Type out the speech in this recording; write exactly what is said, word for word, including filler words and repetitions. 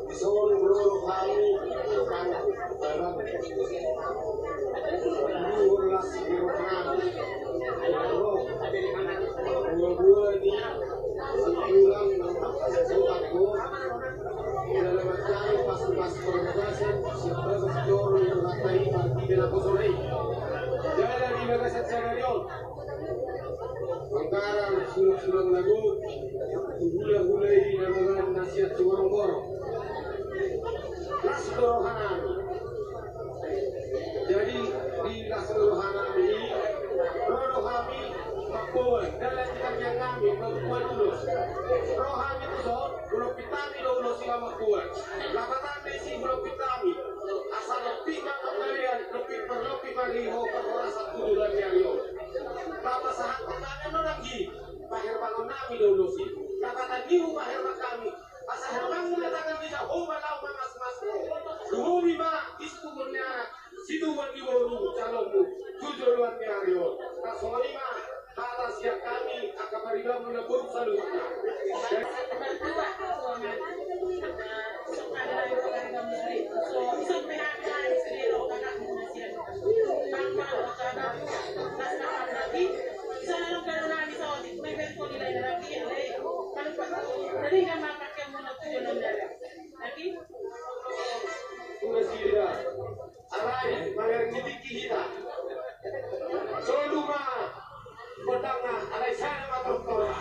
Solu ro hami, tangkas barang. Dua belas ro hami. Ro, dua-dua ni, sebulan, sebulan, dua. Dalam acara pas-pas perbebasan, siapa betul yang ngatai, tidak kosong. Jalan di bagasan sadarion. Mangkaran sulang-sulang lagu, hulahula i na mangan na sian tu gorong-gorong. Las do rohanami. Jadi, di las do rohanami i, ro do hami mamboan, dalan di tangiangnami, mamboan ulos. Ro hami tu son, hulompit hami do ulos i mamboan. Lapatan do isi hulompit hami. Asa lompit ma panggabean, lompit parlompit ma riho parhorasan tu joloan ni ari on. Tapasahat hami ma nangkin, paherbangonnami do ulos i. Lapatan ni hupaherbang hami, asa herbang ma tangan ni Jahowa laho mamasmas ho. Lumobi ma di situbuan ni anak, situbuan ni boru calonmu tu joloan ni ari on. Tarsongon i ma hata sian hami angka paribanmu na boru saluhutna. Sudah sida. Alai mangarang ni tingki hita. Solu ma gondangna, alai sada ma tortorna.